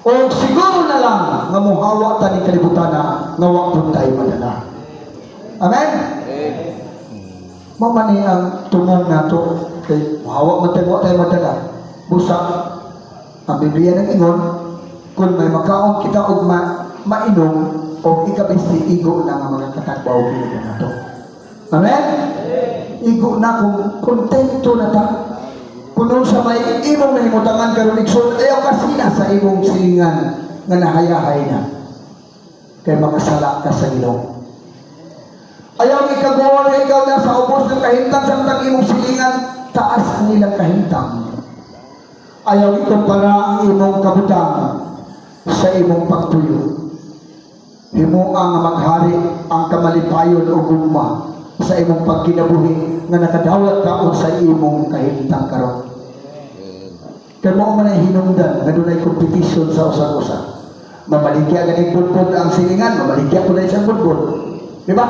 O siguro na lang nga muhawa ta ning kalibutan nga wa pud tay madala. Amen? Mao man ni ang tumong nato kay muhawa man tayo, wa tayo madala. Busa ang Biblia nang ingon, kung may makaon kita og mainom og ikabisti, igo na nga mga katagbaw kini nato. Amen? Igo na kung kontento na ta. Kung sa may imong nahimutangan karon, igsoon, ayaw kasina sa imong silingan nga nahayahay na. Kay makasala ka sa Ginoo. Ayaw ikaguol nga ikaw na sa ubos ng kahimtang samtang imong silingan taas ang ilang kahimtang. Ayaw ikumpara ang imong kabutang sa imong pagtuyo. Himoa nga maghari ang kamalipayon o gugma sa imong pagkinabuhi nga nakadawat ka sa imong kahimtang karon. Kay mao man ay hinungdan nga dunay competition sa usag-usa. Mamaligya ganing budbud ang silingan, mamaligya po na siyang budbud. Di ba?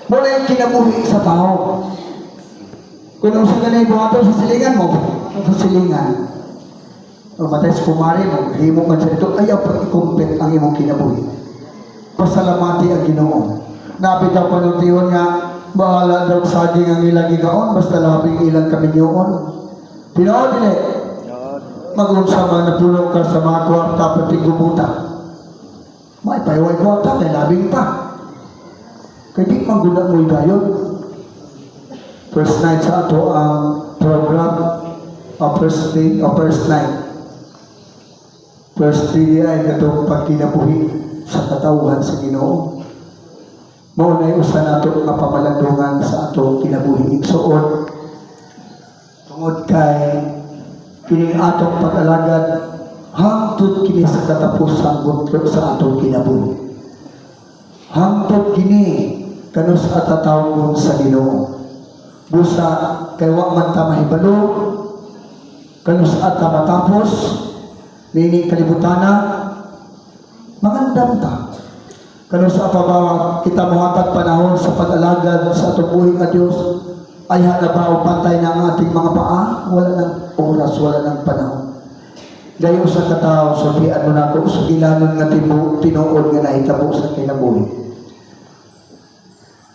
Mao na yung kinabuhi sa tao. Kung unsa ganay buhaton sa silingan mo, sa silingan, o matay sa kumari mo, himo man sa ito, ayaw pag i-compete ang imong kinabuhi. Pasalamati ang Ginoo. Naa bitaw panultihon nga, bahala daw saging ang ilang gikaon, basta labing ilang kaminyoon. Tinuod dili? Mag-unsa man, napuno ka sa mga kwarta pati gubuta. May pahiway kwarta, kay labing pa. Kay di man gud na mo'y dayon. First night sa ato ang program, o first day, o first night. First 3 ay katong pagkinabuhi sa katawhan sa Ginoo. Mao na usa nato nga pamalandungan sa atong kinabuhi, igsuon. Tungod kay kining atong pag-alagad, hangtod kini sa katapusang buntlo sa atong kinabuhi. Hangtod kini kanus at tatawgon sa Ginoo. Busa kay wa man ta mahibalo kanus at matapos niini kalibutana, mangandam ta. Kanus pa ba kita mohatag panahon sa pag-alagad sa atong buhi nga Dios? Ayha na ba o pantay na ang ating mga paa? Wala ng oras, wala ng panahon. Dayo sa katao, sultian mo nako, sugilanon nga tibu, tinuod nga nahitabo sa kinabuhi.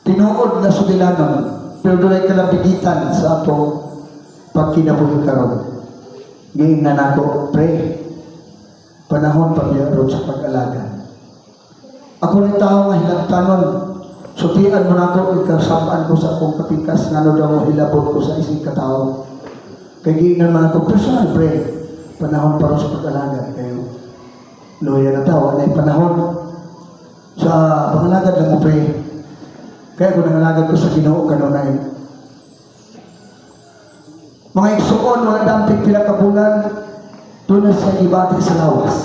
Tinuod na sugilanon, pero dunay kalambigitan sa atong pagkinabuhi karon. Giingnan nako, "Pre, panahon pa biya ron sa pag-alagad." Ako ni tao nga hilagtanon, sultian mo nako, ikasabaan ko sa akong kapikas ngano daw hilabot ko sa isig katao. Kay giingnan man ako, personal, pre, panahon pa ron sa pag-alagad kayo. Loya na tao, anay panahon sa pangalagad lang mo, pre. Kaya kung nangalagad ko sa Ginoo kanunay. Mga igsuon, wala dampig pila ka bulan, doon na siya gibati sa lawas.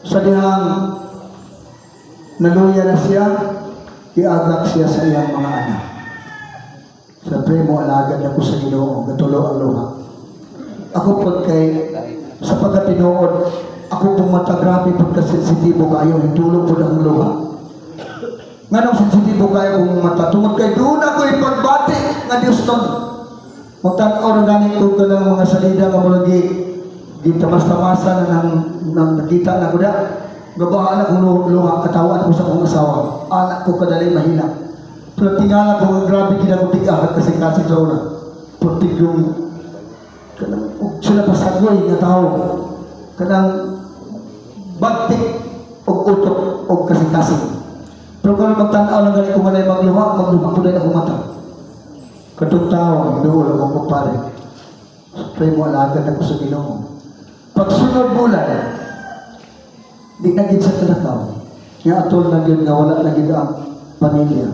Sa dihang naluya na siya, iagak siya sa iyang mga anak. Sa pre mo alagad ako sa Ginoo, gatulo ang luha. Ako po kay sa pagkatinuod, ako pong mata grabe pud kasensitibo kayo, hintulog po ang luha. Nganong sensitibo kayo kung mata? Tungod kay doon ako ipagbati nga Diyos nun. Magtanaw na gani ko kanang mga salida nga mulagi gitamas-tamasa na nang nakita na ko da. Gabahan na kong luha, katawan ko sa akong asawa. Anak ko kadali mahila. Pero tingala ko nga grabe gid ako tigahan kasi kasi sa una. Putig yung kanang og sila pasagoy nga tao. Kanang bagtik og utok og kasing-kasing. Pero kung magtanaw lang gani ko nga magluha, magluha ko dahil akong mata. Katong tao, doon ako kumpare. Pray mo alagad ako sa Ginoo. Pagsunod bulan, di na gid sa kalakaw. Nga atol na gyud nga wala na gid ang pamilya.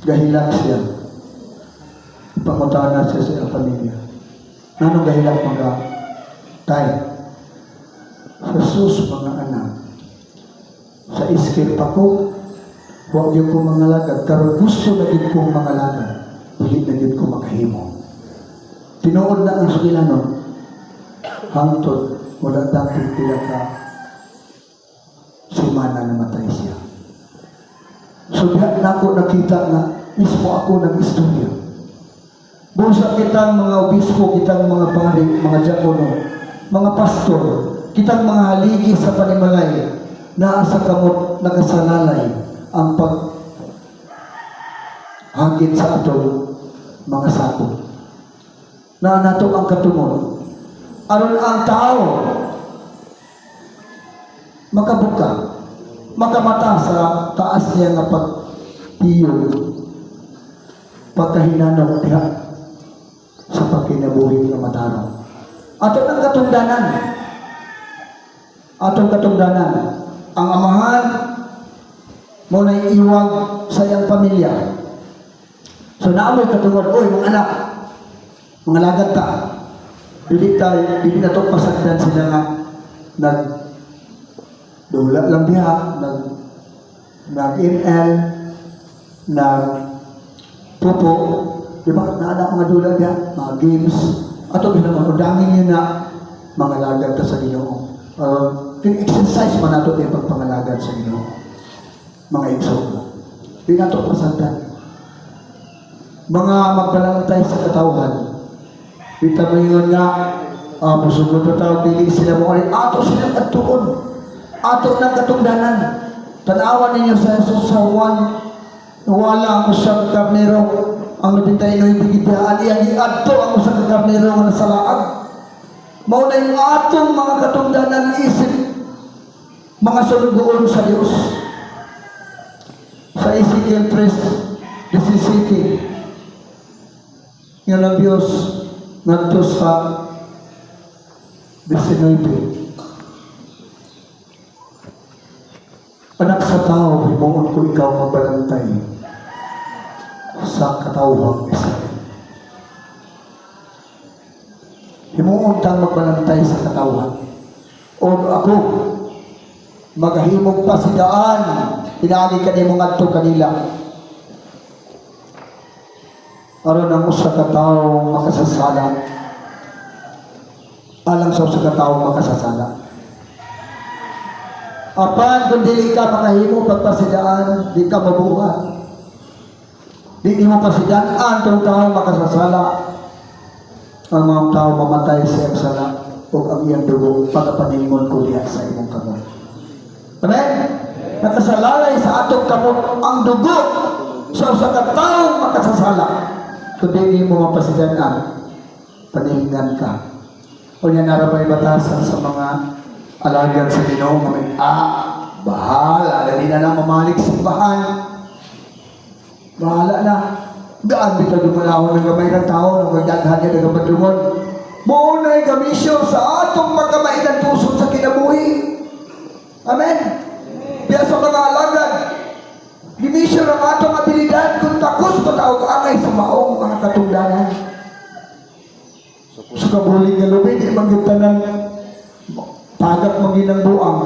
Gahilak siya. Pangutana siya sa iyang pamilya. Nganong gahilak mga tay? Jesus, mga anak. Sa iskil pa ko, huwag yung ko mangalagad. Karon gusto na gid kong mangalagad. Dili na gid ko makahimo. Tinuod na ang sugilanon. Hangtod, wala dapit pila ka semana, namatay siya. So diha na ako nakita nga mismo ako nag-istorya. Busa kitang mga obispo, kitang mga pari, mga diakono, mga pastor, kitang mga haligi sa panimalay, naa sa kamot nakasalalay ang pag hagit sa atong mga sakop. Na nato ang katungod. Aron ang tao makabuka, makamata sa taas niya nga pagpiyong, pagkahinanong diha sa pagkinabuhi nga matarong. Ato ang katungdanan. Atong katungdanan. Ang amahan mo na iwag sa iyang pamilya. So naamoy katungod, "Oy, mga anak, mga lagad ta. Dili tayo, dili na to pasagdan sila nga nag dula lang diha, nag nag ML, nag pupo, di ba? Naana mga dula diha, mga games. Ato bilang undangin niyo na mga lagad ta sa Ginoo. Exercise man nato yung pagpangalagad sa Ginoo. Mga igsoon. Di nato pasagdan. Mga magbalantay sa katawhan. Kita mo yun nga, musugod na tao, dili sila mo ato silang adtuon. Ato ng katungdanan. Tanawan ninyo sa Jesus sa Juan, wala ang usang karnero, ang 99 gibihaan, iyang giadto ang usang karnero nga nasalaag. Mao na yung atong mga katungdanan isip mga sulugoon sa Dios. Sa Ezekiel 3:17, nga ang Diyos ngadto sa 19. "Anak sa tao, himuon ko ikaw mabalantay sa katawhang Israel." Himuon kang magbalantay sa katawhan. O ako, magahimog pasidaan, pinaagi kanimo ngadto kanila. Aron ang usa ka tawo makasasala, alang sa usa ka tawo makasasala. Apan kung dili ka makahimo pagpasidaan, di ka mabuhat. Di mo pasidaan ang tao makasasala. Ang mga tao mamatay sa iyang sala o ang iyang dugo pagapaningon ko diha sa imong kamot. Amen? Nakasalalay sa atong kamot ang dugo sa usa ka taong makasasala. Kung di mo mapasidaan, paningan ka. O niya narabay batasan sa mga alagad sa Ginoo nga may bahala dali na na mamalik simbahan. Bahala na. Gaan bitaw dumalahon ng gamay ng tao nung kagdaghan niya nagapadungon. Mao na'y gamisyo sa atong pagkamainan pusod sa kinabuhi. Amen. Biya sa mga alagad, gimisyo ng atong abilidad kung takos pa tao angay sa maong mga katungdanan. Sa kabulig nga lubi, di man gyud tanan tagak manginang buang.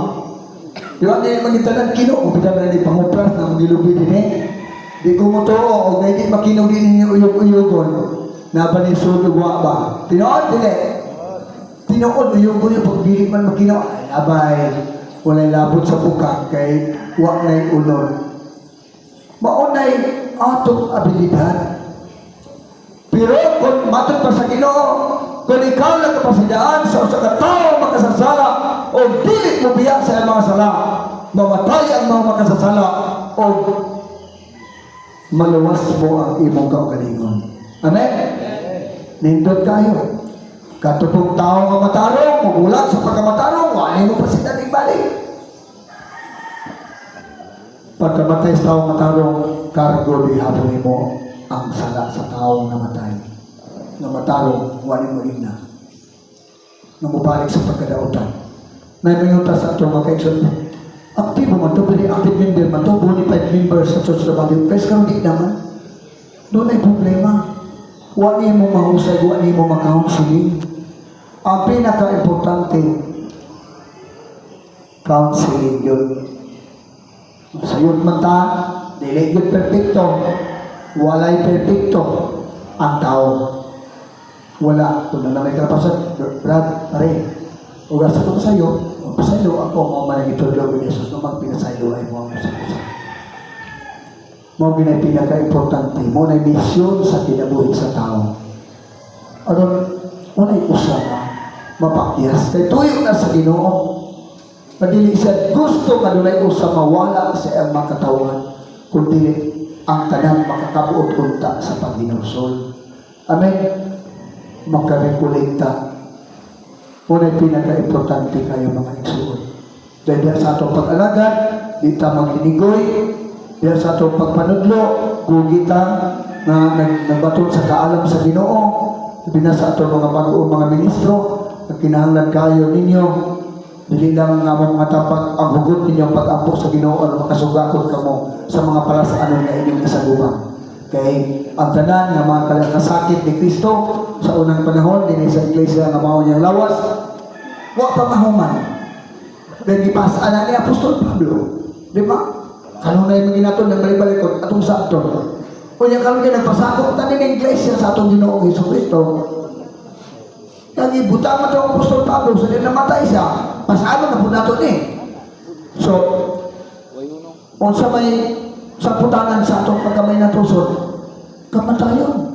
Di ba, di man gyud tanan kino, kung bitaw na di pangupras na magilubi din eh. Di ko mo tuo, og di makinog din ninyo uyog-uyogon. Napanisod ug wa ba? Tinuod, dili. Tinuod, uyog-uyog, pag dili man makinog, ay, abay, walay labot sa buka, kay wa na'y ulon. Maunay atong abilidad. Pero kung matod pa sa Ginoo, kung ikaw lang kapasidaan sa usa ka tawo makasasala o dili mo biya sa iyang mga sala, mamatay ang mga makasasala o maluwas mo ang imong kaugalingon. Amen? Nindot kayo. Katupong tao nga matarong, mugulat sa pagkamatarong, wala mo pasidaan balik. Pagkamatay sa taong matarong, kargo di hapon nimo ang sala sa taong namatay. Nga matarong, wala mo ina. Nga mubalik sa pagkadautan. May mayunta sa atong mga kaigsoon. Aktibo man to, very active member man to, bona fide member sa Church of the Body of Christ, karon di naman. Doon ay problema. Wa nimo mahusay, wa nimo ma-counseling. Ang pinaka-importante, counseling yun. Sayod man ta, dili gyud perpekto. Walay perpekto ang tao. Wala. Kung na may kalapasan, Brad, pare, ug asa ko sa'yo, magpasaylo ako mo man ang itudlo ni Jesus no magpinasaylo ay mo ang usa usa. Mao ginay pinaka-importante, mo na misyon sa kinabuhi sa tao. Aron walay usa nga mapakyas. Kay tuyo na sa Ginoo. Padili siya gusto nga dunay usa mawala sa iyang mga katawhan, kundi ang tanan makakabuot unta sa paghinulsol. Amen. Makarekolekta. Unay pinaka-importante kayo, mga igsuon. Dahil diya sa atong pag-alagad, di ta maglinigoy, diya sa atong pagpanudlo, gugita nga nagbaton sa kaalam sa Ginoo, labi na sa atong mga bag-o mga ministro, na kinahanglan kayo ninyo, dili lang nga mo mga tapag ang hugot ninyo pag-ampo sa Ginoo aron makasugakot kamo sa mga palasaanon nga inyong isagubang. Kay ang tanan nga mga kasakit ni Kristo sa unang panahon dinhi sa iglesia nga mao niyang lawas, wa pa mahuman. Then gipasaan na ni Apostol Pablo. Di ba? Kanunay man ginaton ng balik-balik atong sabton. Unya karon kay nagpasakop ta ni iglesia sa atong Ginoong Hesus Kristo. Kag ibutang man ang Apostol Pablo sa din namatay siya, pasano na pud nato ni. So, unsa may saputanan sa atong pagkamay na tusod? Kamatayon.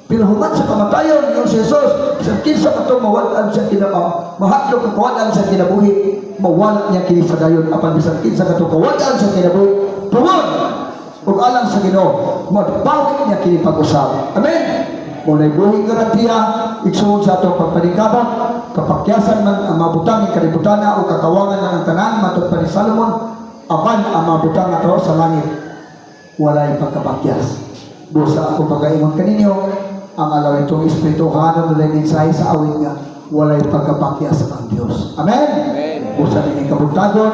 Pero human sa kamatayon, yung si Jesus, sa kinsa kato mawad-an sa kinama, mahadlok kawad-an sa kinabuhi, mawala niya kini sa dayon, apan bisan kinsa kato kawad-an sa kinabuhi, tungod ug alang sa Ginoo, magbawi niya kini pag-usab. Amen. Mao buhing garantiya, igsuon, sa atong pagpaningkamot, kapakyasan man ang mga butang ng kalibutana o kakawangan ng ang tanan, matod pa ni Solomon, apan ang mga butang ato sa langit, walay pagkapakyas. Busa ako pagaingon kaninyo, ang alaw itong espirituhanon na mensahe sa awit nga, walay pagkapakyas ang Diyos. Amen? Amen. Busa ini kabuntagon,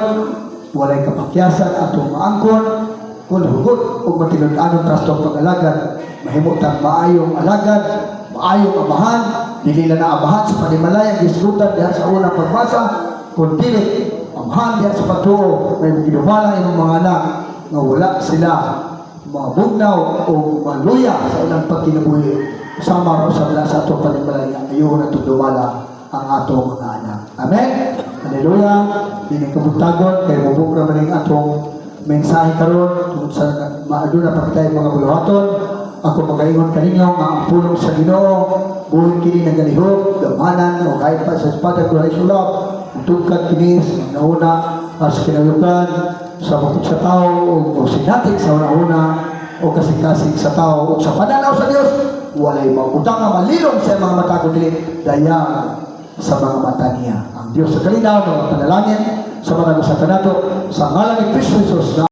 walay kapakyasan atong maangkon, kung hugot o matinud-anon ta sa atong pag-alagad, mahimo tang maayong alagad, maayong amahan, dili lang na amahan sa panimalay ang gisgutan diha sa unang pagbasa, kundi amahan diha sa pagtuo, may ginumala imong mga anak nga wala sila mabugnaw o maluya sa ilang pagkinabuhi sama ra sa atong panimalay nga ayuhon atong dumala ang atong mga anak. Amen? Hallelujah! Dini kabuntagon, kay mubok ra man ning atong mensahe karon tungod sa maaduna pa kita mga buluhaton. Ako magaingon kaninyo nga ang pulong sa Ginoo buhi kini nagalihok, gamhanan o kahit pa sa espada kung ay sulap, tugkad kini sa nauna sa kinayukan sa bukod sa tao o sinatik sa una-una o kasing-kasing sa tao o sa pananaw sa Dios, walay mabutang nga malilong sa mga mata kundi dayang sa mga mata niya. Ang Dios sa kalinaw, mga panalangin sa mga usa kanato sa ngalan ni Kristo Jesus na